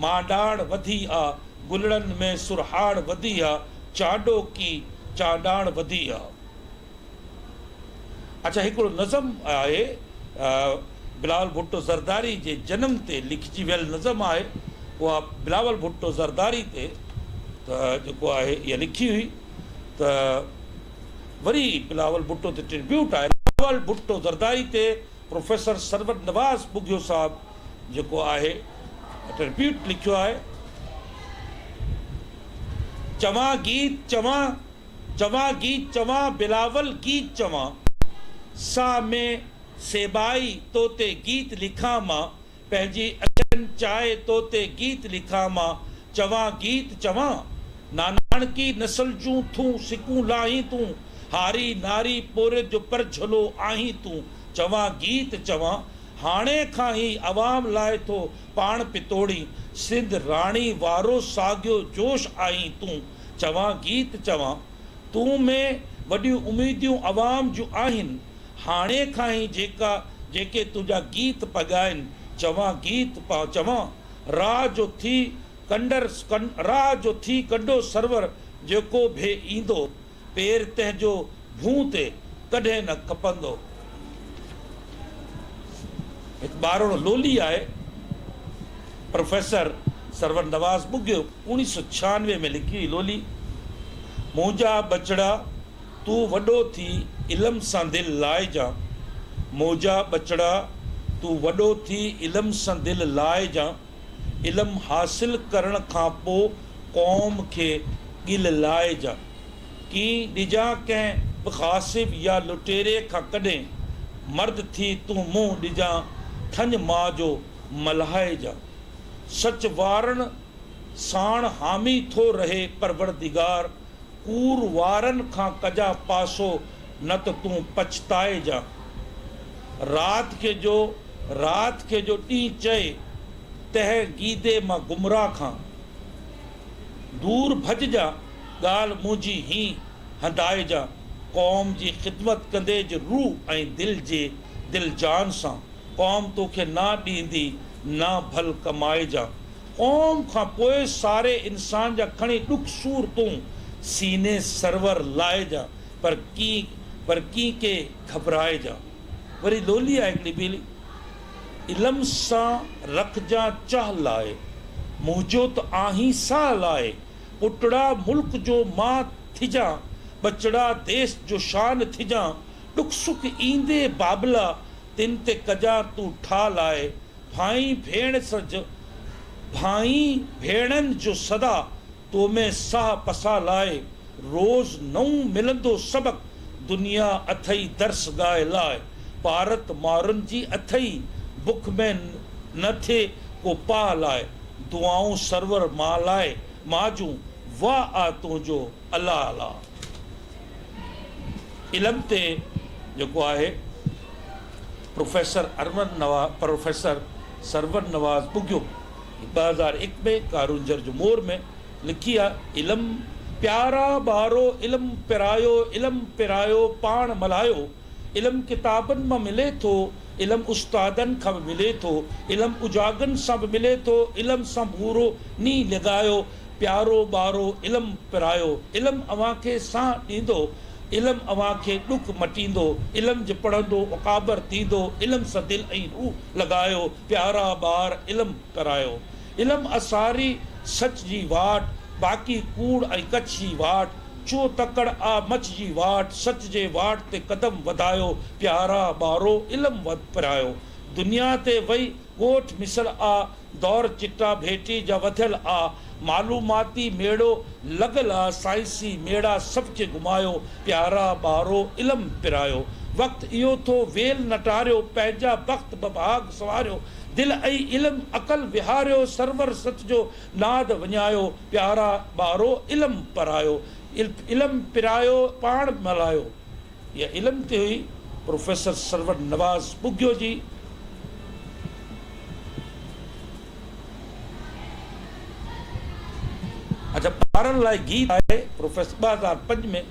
مانڊاڻ وڌي آ، گلڙن ۾ سرهاڻ وڌي آ، چانڊوڪي چانڊاڻ وڌي آ. اڇا هڪڙو نظم آهي بلاول ڀٽو زرداري جي جنم تي لکجي ويل نظم آهي اها بلاول ڀٽو زرداري تي ته جيڪو آهي اها لکي هئي ته وري بلاول ڀٽو تي ٽربيوٽ آهي بلاول ڀٽو زرداري تي پروفيسر سرور نواز ٻگهيو صاحب جيڪو آهي ٽربيوٽ لکيو آهي. چوان گيت چوان، چوان گيت چوان، بلاول گيت چوان، ساهه ۾ سيبائي تو تي گيت لکان مان، پنهنجي اکين چاهي تو تي گيت لکان مان، چوان گيت چوان. ناناڻڪي نسل جون ٿون سڪون لاهين تون، هاري ناري پورهيت جو پرجهلو آهين تون، چوان گيت چوان. هاڻي کان ئي عوام لاء ٿو پاڻ پتوڙين، سنڌ راڻي وارو ساڳيو جوش آهين تون، چوان گيت چوان. تون ۾ وڏيون اميديون عوام جون آهن، هاڻي کان ئي جيڪا جيڪي تنهنجا گيت پڳائن، چوان گيت چوان. راهه جو ٿي ڪنڊر راهه جو ٿي ڪنڊو سرور جيڪو ڀي ايندو، پير تنهن جو ڀونء تي ڪڏهن نه کپندو. هڪ ٻارڙو لولي آهي. پروفيسر سرور نواز ٻگهيو اوڻيهه سؤ 96 ۾ لکي هئي لولي، منهنجا ٻچڙا تون وڏو ٿي علم سان دل لائجان، منهنجا ٻچڙا تون وڏو ٿي علم سان دل لائجان، علم حاصل ڪرڻ کان پو قوم کي ڳل لائجان. ڪين ڏجان ڪنهن به غاصب يا لٽيري کان ڪڏهن، مرد ٿي تون منهن ڏجان ٿڃ ماء جو ملهائجان. سچ وارن ساڻ حامي ٿو رهي پروردگار، ڪوڙ وارن کان ڪجان پاسو نه ته تون پڇتائجان. رات کي جو رات کي جو ڏينهن چئي، تنهن گيدي مان گمراهه کان. دور ڀڄجان، ڳالهه منهنجي هين هنڌائجان. قوم جي خدمت ڪنديج روح ۽ دل جي دل جان سان. قوم توکي نا ڏيندي نا ڀل ڪمائجان. قوم کان پوء ساري انسان جا کڻي ڏک سور تون سيني سرور لائجان پر ڪين پر ڪين ڪي گهٻرائجان. وري لولي آهي هڪڙي ٻيلي. علم سان رکجان چاهه لاء، منهنجو ته آهين ساهه لاء، پٽڙا ملڪ جو مان ٿجان، ٻچڙا ديس جو شان ٿجان، ڏک سک ايندي بابلا، تن تي ڪجان تون ٺاهه لاء، ڀائين ڀيڻ سان ڀائين ڀيڻن جو سدا، تو ۾ ساهه پساهه لاء، روز نئون ملندو سبق، دنيا اٿئي درس گاهه لاء، پارت مارن جي اٿئي، بک ۾ نه ٿئي ڪو پاهه لاء، دعائون سرور مان لاء، مان جون، واهه آ تنهنجو الله الله. علم تي جيڪو آهي پروفيسر ارون نواز پروفيسر سرور نواز ٻگهيو 2001 ۾ ڪارونجهر جو مور ۾ لکي آ علم پيارا ٻارو علم پرايو علم پرايو پاڻ ملهايو علم ڪتابن مان ملي ٿو علم استادن کان به ملي ٿو علم اجاڳن سان به ملي ٿو علم سان ڀورو نينهن لڳايو پيارو ٻارو علم پرايو علم اوهان کي ساهه ڏيندو علم اوهان کي ڏک مٽيندو علم جي پڙهندو اڪابر ٿيندو علم سان دل ۽ روح لڳايو پيارا ٻار علم پرايو علم اساري سچ جي واٽ، باقي ڪوڙ ۽ ڪچ جي واٽ، چو تڪڙ آ مچ جي واٽ، سچ جي واٽ تي قدم وڌايو، پيارا ٻارو علم پرايو. دنيا تي وئي ڳوٺ مثل آ، دور چٽا ڀيٽي جا وڌيل آ، معلوماتي ميڙو لڳل آ، سائنسي ميڙا سڀ کي گهمايو، پيارا ٻارو علم پرايو. وقت اهو ٿو ويل نٽاريو، پنهنجا بخت بڀاڳ سنواريو، دل ۽ علم عقل وهاريو، سرور سچ جو ناد وڃايو، پيارا ٻارو علم پرايو، علم پرايو پاڻ ملهايو. اها علم تي هئي پروفيسر سرور نواز ٻگهيو جي. اڇا ٻارن لاء گيت آهي پروفيسر 2005 ۾،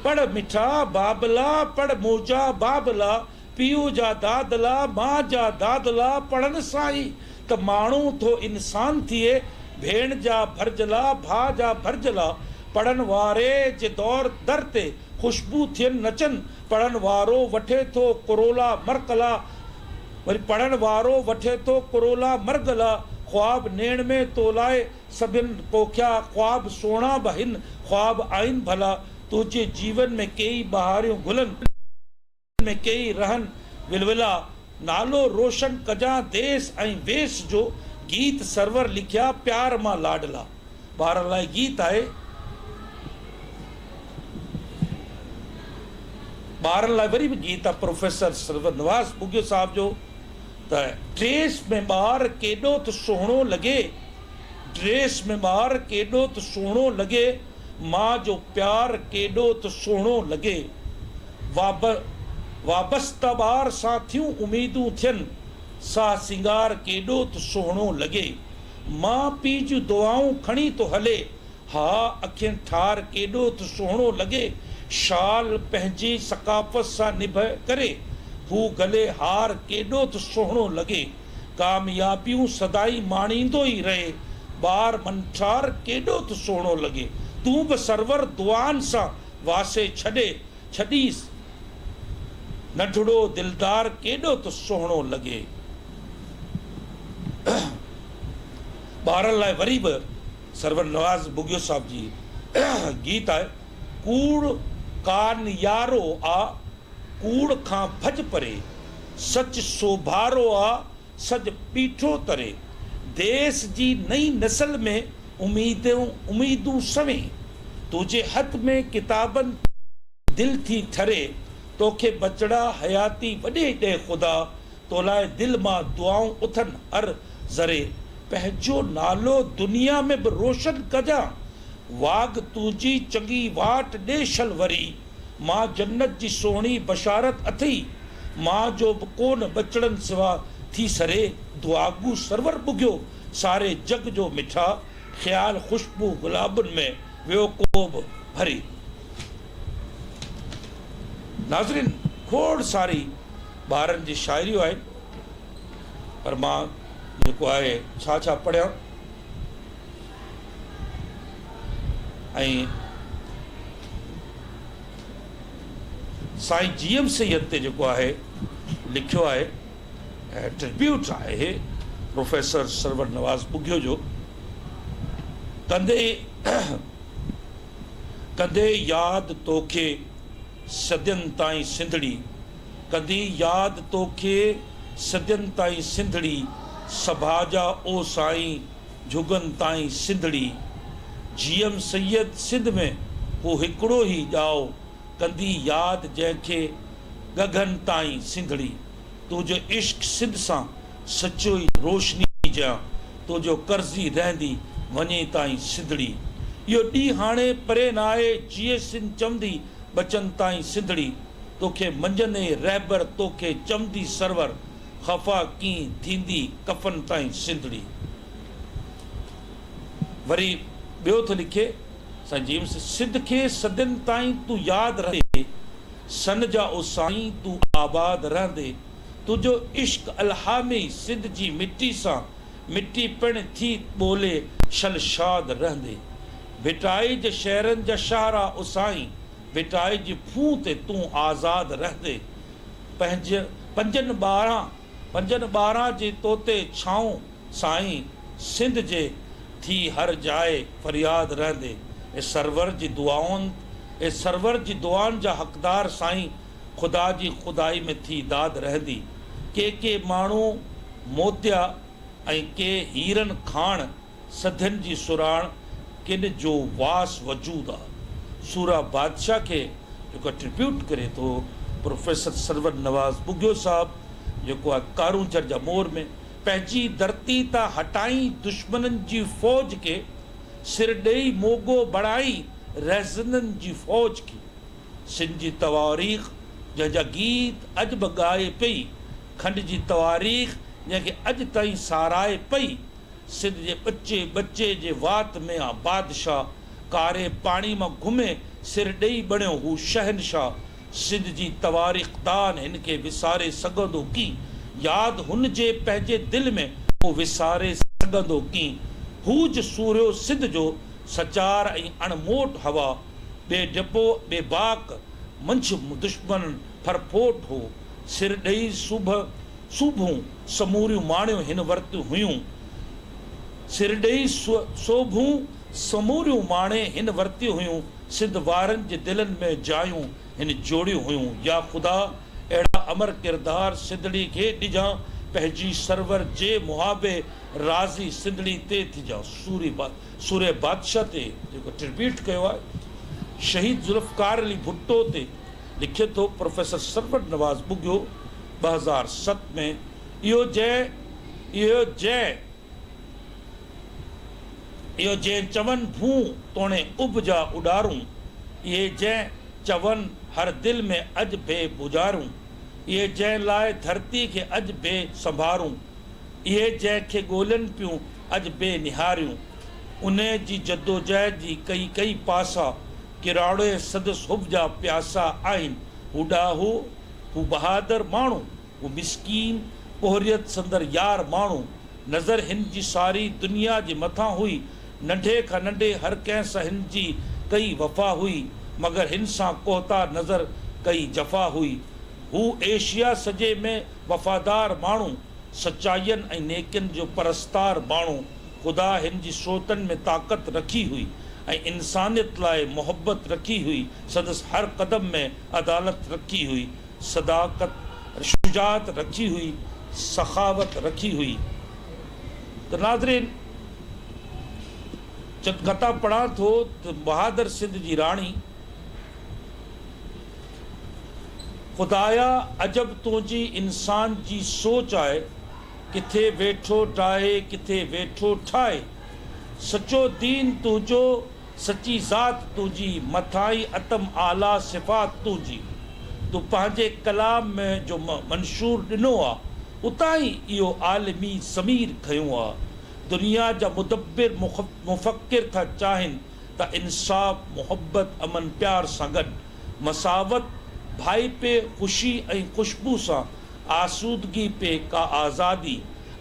پڙهه مٺا بابلا پڙهه منهنجا بابلا، پيء جا دادلا، ماء جا دادلا، پڙهڻ سان ئي ته ماڻهو ٿو انسان ٿئي، ڀيڻ جا ڀرجلا، ڀاء جا ڀرجلا، پڙهڻ واري جي دور در تي خوشبو ٿين نچن، پڙهڻ وارو وٺي ٿو ڪرولا مرڪلا، وري پڙهڻ وارو وٺي ٿو ڪرولا مرگلا، خواب نيڻ ۾ تو لاء سڀن پوکيا، خواب سهڻا به هن، خواب آهن ڀلا، تنهنجي جيون ۾ ڪيئي بهاريون گلن. ۾ ڪيئي رهن ولولا، نالو روشن ڪجان ديس ۽ ويس جو، گيت سرور لکيا پيار مان لاڏلا. ٻارن لاء گيت آهي. ٻارن لاء وري به گيت آهي پروفيسر سرور نواز ٻگهيو صاحب جو ته ڊريس ۾ ٻار ڪيڏو ته سهڻو لڳي، ڊريس ۾ ٻار ڪيڏو ته سهڻو لڳي، ماء جو پيار ڪيڏو ته سهڻو لڳي. وابسته ٻار سان ٿيون اميدون ٿين، ساهه سينگار ڪيڏو ته سهڻو لڳي. ماء پيء جون دعائون کڻي ٿو هلي، ها اکين ٺار ڪيڏو ته سهڻو لڳي. شال پنهنجي ثقافت سان نڀ ڪري، هو گلي هار ڪيڏو ته سهڻو لڳي. ڪاميابيون سدائين ماڻيندو ئي رهي. ٻار منٺار ڪيڏو ته سهڻو لڳي. تون به سرور دعائن سان واسي ڇڏي ڇڏيس. ننڍڙو دلدار ڪيڏو ته سهڻو لڳي. ٻارن لاء وري به سرور نواز ٻگهيو صاحب جي گيت آهي، ڪوڙ ڪانيارو آ، ڪوڙ کان ڀڄ پري، سچ سوڀارو آ، سج بيٺو تري. ديس جي نئين نسل ۾ اميدون اميدون سوين، تنهنجي هٿ ۾ ڪتابن دل ٿي ٺري، توکي ٻچڙا حياتي وڏي ڏي خدا، تولاء دل مان دعائون اٿن هر ذري. پنهنجو نالو دنيا ۾ به روشن ڪجان، واڳ تنهنجي چڱي واٽ ڏي شل وري. مان جنت جي سهڻي بشارت اٿئي، مان جو به ڪونه ٻچڙن سوا ٿي سري. دعاگو سرور ٻگهيو ساري جڳ جو مٺا، خيال خوشبو گلابن ۾ ويو ڪو به ڀري. ناظرين کوڙ ساري ٻارن جي شاعريون آهن پر مان جيڪو آهي ڇا ڇا پڙهيان ۽ سائين جي ايم سيد تي جيڪو آهي لکيو آهي ۽ ٽربيوٽ آهي پروفيسر سرور نواز ٻگهيو جو ڪندي ڪندي ياد توکي صدين تائين سنڌڙي ڪندي ياد توکي صدين تائين سنڌڙي سڀا جا او سائين جهڳن تائين سنڌڙي جي ايم سيد سنڌ ۾ هو هڪڙو ئي ڄائو ڪندي ياد جنهن کي ڳگهن تائين سنڌڙي تنهنجو عشق سنڌ سان سچو ئي روشني جيان تنهنجو قرضي رهندي وڃي تائين سنڌڙي اهو ڏينهن هاڻي پري ناهي جيئي سنڌ چوندي ٻچن تائين سنڌڙي توکي منجهندي رهبر توکي چوندي سرور خفا ڪين ٿيندي ڪفن تائين سنڌڙي. وري ٻيو ٿو لکي سائين جيمس سنڌ کي صدين تائين تون ياد رهندي سن جا او سائين تون آباد رهندي تنهنجو عشق الهامي سنڌ جي مٽي سان مٽي پڻ ٿي ٻولي شل شاد رهندي ڀٽائي جي شعرن جا شهرا او سائين ڀٽائي جي ڦون تي تون آزاد رهندي پنهنجي پنجن ٻارهن پنجن ٻارهن جي توتي ڇانو سائين سنڌ جي ٿي هر جاء فرياد رهندي اي سرور جي دعائن اي سرور جي دعائن جا حقدار سائين خدا جي خدائي ۾ ٿي داد رهندي ڪي ڪي ماڻهو موتيا ۽ ڪي هيرن کاڻ سڌين جي سراڻ ڪن جو واس وجود آ. سورا بادشاھ کي جيڪو ٽربيوٽ ڪري ٿو پروفيسر سرور نواز ٻگهيو صاحب جيڪو آ ڪارونجهر جا مور ۾ پنهنجي ڌرتي تان هٽائين دشمنن جي فوج کي سر ڏيئي موڳو بڻائين رهزنن جي فوج کي سن جي تواريخ جنهن جا گيت اڄ به ڳائي پئي کنڊ جي تواريخ جنهن کي اڄ تائين ساراهي پئي سنڌ جي ٻچي ٻچي جي وات ۾ آ بادشاھ، ڪاري پاڻي مان گهمي سر ڏيئي بڻيو هو شهنشاھ. سنڌ جي تواريخدان هن کي وساري سگهندو ڪين؟ ياد هن جي پنهنجي دل ۾ ڪو وساري سگهندو ڪين؟ هوج سورهيو سنڌ جو سچار ۽ اڻموٽ هوا، بي ڊپو بي باڪ منجهه دشمنن ڦرڦوٽ هو. سر ڏيئي سوڀ سوڀون سموريون ماڻيون هن ورتيون هيون. سر ڏيئي سوڀون سموريون ماڻي هن ورتيون هيون. سنڌ وارن جي دلن ۾ جايون هن جوڙيون هيون. يا خدا! اهڙا امر ڪردار سنڌڙي کي ڏجان. پنهنجي سرور جي محابي راضي سنڌڙي تي ٿجان. سورهيه بادشاهه تي جيڪو ٽربيوٽ ڪيو آهي. شهيد ذوالفقار علي ڀٽو تي لکي ٿو پروفيسر سرور نواز ٻگهيو 2007 ۾ اهو جنهن اهو جنهن اهو جنهن چون ڀون توڻي اڀ جا اڏارون اهي جنهن چون هر دل ۾ اڄ ڀي بجارون اهي جنهن لاء ڌرتي کي اڄ ڀي سنڀارون اهي جنهن کي ڳولين پيون اڄ ڀي نهاريون انهي جي جدوجهد جي ڪئي ڪئي پاسا ڪراڙي سندس حب جا پياسا آهن. هو ڏاهو، هو بهادر ماڻهو، هو مسڪين پورهيت سندر يار ماڻهو. نظر هن جي ساري دنيا جي مٿان هئي. ننڍي کان ننڍي هر ڪنهن سان هن جي ڪئي وفا هئي، مگر هن سان ڪوتاهه نظر ڪئي جفا هئي. هو ايشيا سڄي ۾ وفادار ماڻهو، سچائين ۽ نيڪين جو پرستار ماڻهو. خدا هن جي سوچن ۾ طاقت رکي هئي ۽ انسانيت لاء محبت رکي هئي. سندس هر قدم ۾ عدالت رکي هئي، صداقت، شجاعت رکي هئي، سخاوت رکي هئي. ته ناظرين! چند قطعا پڙهان ٿو ته بهادر سنڌ جي راڻي، خدايا عجب تنهنجي انسان جي سوچ آهي، ڪٿي ويٺو ڊاهي ڪٿي ويٺو ٺاهي. سچو دين تنهنجو سچي ذات تنهنجي، مٿائين اتم اعليٰ صفات تنهنجي. تو پنهنجي ڪلام ۾ جو منشور ڏنو آ، اتان ئي اهو عالمي ضمير کنيو آ. دنيا جا مدبر مفڪر ٿا چاهين ته انصاف، محبت، امن پيار سان گڏ مساوت، ڀائپي، خوشي ۽ خوشبو سان آسودگي پي ڪا آزادي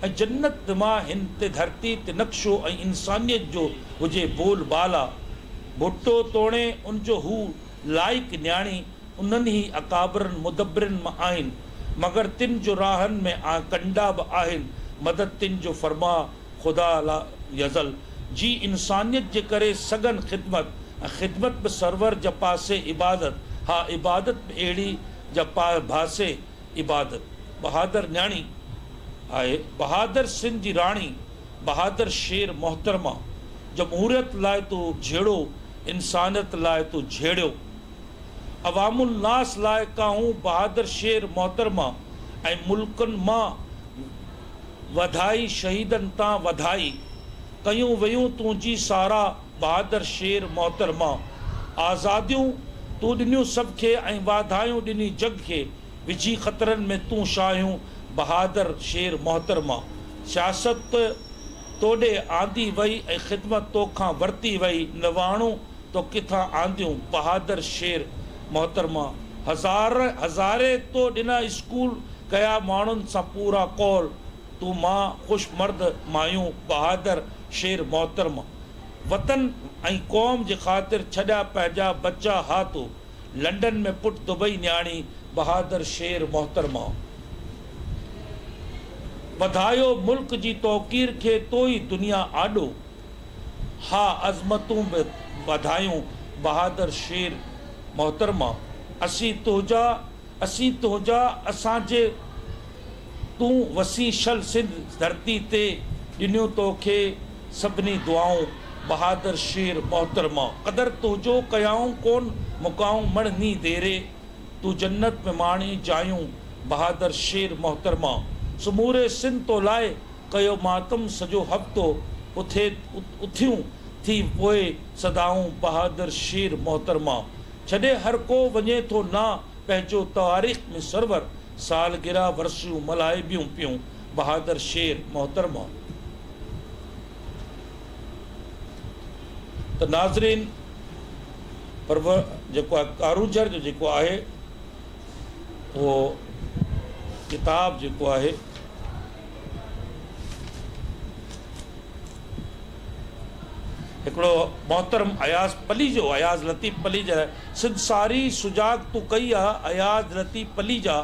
۽ جنت نما هن تي ڌرتي تي نقشو ۽ انسانيت جو هجي بول بالا. ڀٽو توڻي ان جو هو لائق نياڻي انهن ئي اڪابرن مدبرن مان آهن، مگر تن جو راهن ۾ ڪنڊا به آهن، مدد تن جو فرماء خدا لا يزل، جي انسانيت جي ڪري سگهن خدمت، ۽ خدمت به سرور جا پاسي عبادت، ها عبادت به اهڙي جا ڀاسي عبادت. بهادر نياڻي آهي، بهادر سنڌ جي راڻي، بهادر شير محترمه، جمهوريت لاء تو جهيڙو، انسانيت لاء تو جهيڙيو. عوام الناس لاء ڪاهون بهادر شير محترمه ۽ ملڪن مان وڌائي شهيدن تان وڌائي ڪيون ويون تنهنجي ساراهه بهادر شير محترمه آزاديون تون ڏنيون سڀ کي ۽ واڌايون ڏني جڳ کي وجهي خطرن ۾ تون شاهيون بهادر شير محترمه سياست توڏي آندي وئي ۽ خدمت توکان ورتي وئي نواڻون تو ڪٿان آنديون بهادر شير محترمه هزار هزارين تو ڏنا اسڪول ڪيا ماڻهن سان پورا قول تون مان خوش مرد مايون بهادر شير محترمه وطن ۽ قوم جي خاطر ڇڏيا پنهنجا بچا ها تو لنڊن ۾ پٽ دبئي نياڻي بهادر شير محترمه وڌايو ملڪ جي توقير کي تو ئي دنيا آڏو. ها عظمتون به وڌايون بهادر شير محترمه اسين تنهنجا اسين تنهنجا اسان جي تون وسين شل سنڌ ڌرتي تي ڏنيون توکي سڀني دعائون بهادر شير محترمه قدر تنهنجو ڪيائون ڪون مڪائون مڙني ديري تون جنت ۾ ماڻي جايون بهادر شير محترمه سموري سنڌ تو لاء ڪيو ماتم سڄو هفتو اٿي اٿيون ٿي پوء صدائون بهادر شير محترمه ڇڏي هر ڪو وڃي ٿو نا پنهنجو تواريخ ۾ سرور سالگره ورسيون ملهائبيون پيون بهادر شير محترمه. ته ناظرين پر جيڪو آهي ڪارونجهر جو جيڪو آهي اهو ڪتاب جيڪو آهي هڪڙو محترم اياز پليجو، اياز لطيف پليجا، سنڌ ساري سجاڳ تون ڪئي آ، اياز لطيف پليجا،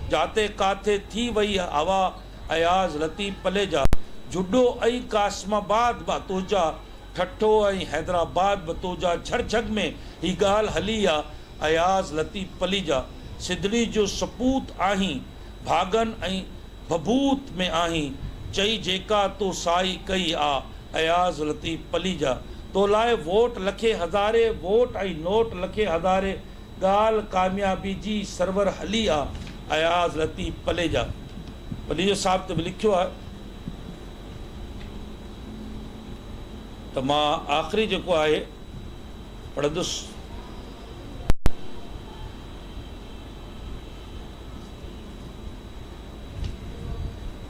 جاتي ڪاٿي ٿي وئي هوا، اياز لطيف پليجا، جهڏو ۽ قاسم آباد به تنهنجا، ٺٽو ۽ حيدرآباد به تنهنجا، جھر جھڳ ۾ هي ڳالهه هلي آ، اياز لطيف پليجا، سنڌڙي جو سپوت آهين، ڀاڳن ۽ ڀڀوت ۾ آهين، چئي جيڪا تو سائي ڪئي آ، اياز لطيف پليجا تو لاء ووٽ لکين هزارين ووٽ ۽ نوٽ لکين هزارين ڳالهه ڪاميابي جي سرور هلي آ، اياز لطيف پليجا پليجو صاحب ته به لکيو آهي ته مان آخري جيڪو آهي پڙهندس.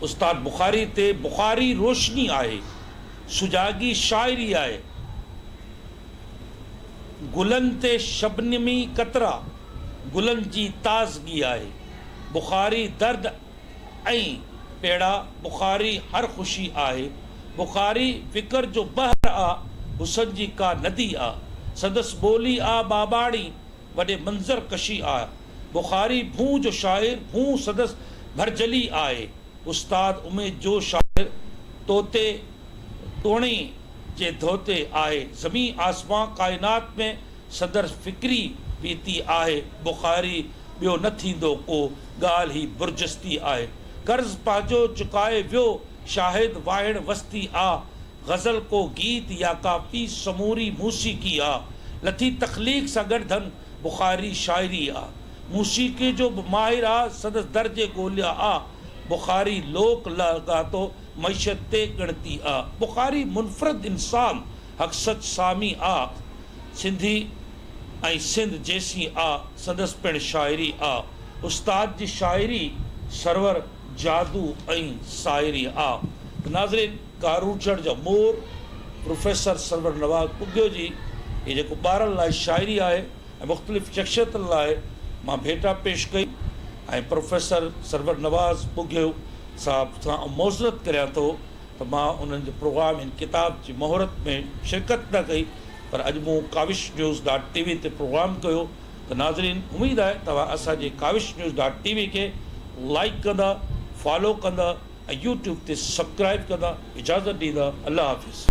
استاد بخاري تي بخاري روشني آهي، سجاڳي شاعري آهي، گلن تي شبنمي قطرا، گلن جي تازگي آهي، بخاري درد ۽ پيڙا، بخاري هر خوشي آهي. بخاري فڪر جو بحر آ، حسن جي ڪا ندي آ. سندس ٻولي آ ٻاٻاڻي، وڏي منظر ڪشي آ. بخاري ڀونء جو شاعر، ڀونء سندس ڀرجهلي آهي. استاد اميد جو شاعر، توتي توڻي جي ڌوتي آهي. زمين آسمان ڪائنات ۾ سندس فڪري پيتي آهي. بخاري ٻيو نه ٿيندو ڪو، ڳالهه هي برجستي آهي. قرض پنهنجو چڪائي ويو، شاهد واهڻ وستي آ. غزل ڪو گيت يا ڪافي سموري موسيقي آ. لٿي تخليق سان گڏ ڌن بخاري شاعري آ. موسيقي جو به ماهر آ، سندس در جي ڳوليا آ. بخاري لوڪ لاڳاتو معيشت تي ڳڻتي آ. بخاري منفرد انسان حق سچ سامي آ. سنڌي ۽ سنڌ جيسين آ، سندس پڻ شاعري آ. استاد جي شاعري سرور، جادو ۽ ساعري آ. ته ناظرين ڪارونجهڙ جا مور پروفيسر سرور نواز ٻگهيو جي هي جيڪو ٻارن لاء شاعري آهي ۽ مختلف شخصيتن لاء مان ڀيٽا پيش ڪئي ۽ پروفيسر سرور نواز ٻگهيو صاحب سان آئون معذرت ڪريان ٿو ته مان انهن جي پروگرام هن ڪتاب جي مهورت ۾ شرڪت نه ڪئي پر اڄ مون Kawish news dot T V تي پروگرام ڪيو ته ناظرين اميد آهي توهان اسان جي Kawish news dot T V کي لائيڪ ڪندا فالو ڪندا ۽ يوٽيوب تي سبڪرائيب ڪندا اجازت ڏيندا الله حافظ.